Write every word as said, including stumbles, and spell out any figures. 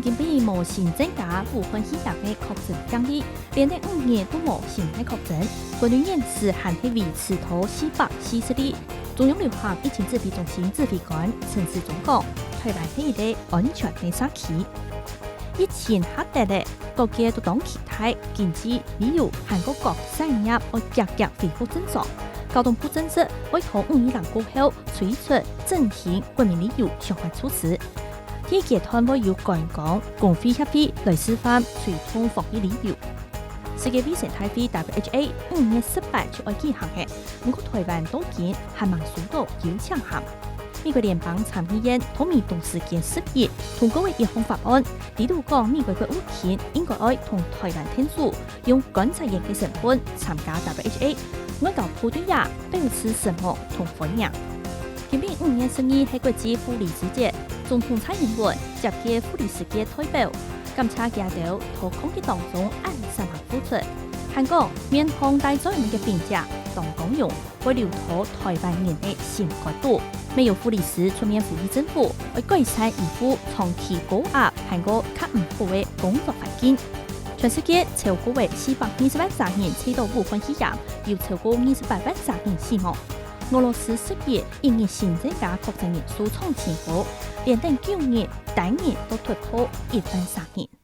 今晡日無新增加武漢肺炎个確診病例，連等五日都無新个確診，國內現時還係維持到四百四十例。中央流行疫情指揮中心指揮官陳時中講，臺灣係一個安全个社區。疫情下跌咧，各界都當期待經濟、旅遊還過各產業會遽遽恢復正常。交通部正式會在五二零過後推出振興國民旅遊相關措施。 第一階段會由觀光、工會協會來示範推動防疫旅遊。世界衛生大會W H O五月十八就愛舉行个，毋過臺灣到今還吂收到邀請函。美國聯邦參議院在美東時間十一通過个一項法案，裡肚講美國國務卿應該愛同臺灣𢯭手，用觀察員个身份參加W H O，外交部對這表示承望同歡迎。今晡五月十二係國際婦女之節，總統蔡英文接見婦女世界代表，感謝佢兜在抗疫當中恁辛苦付出，還講面向大眾个面子當光榮，會留在臺灣人个心肝肚。乜有婦女師出面呼籲政府愛改善醫護長期高壓還過較毋好个工作環境。全世界超過个四百二十萬儕人受到武漢肺炎，有超過二十八萬儕人死亡。俄羅斯十一一日新增加確診人數創新高，連等九日單日都突破一萬儕人。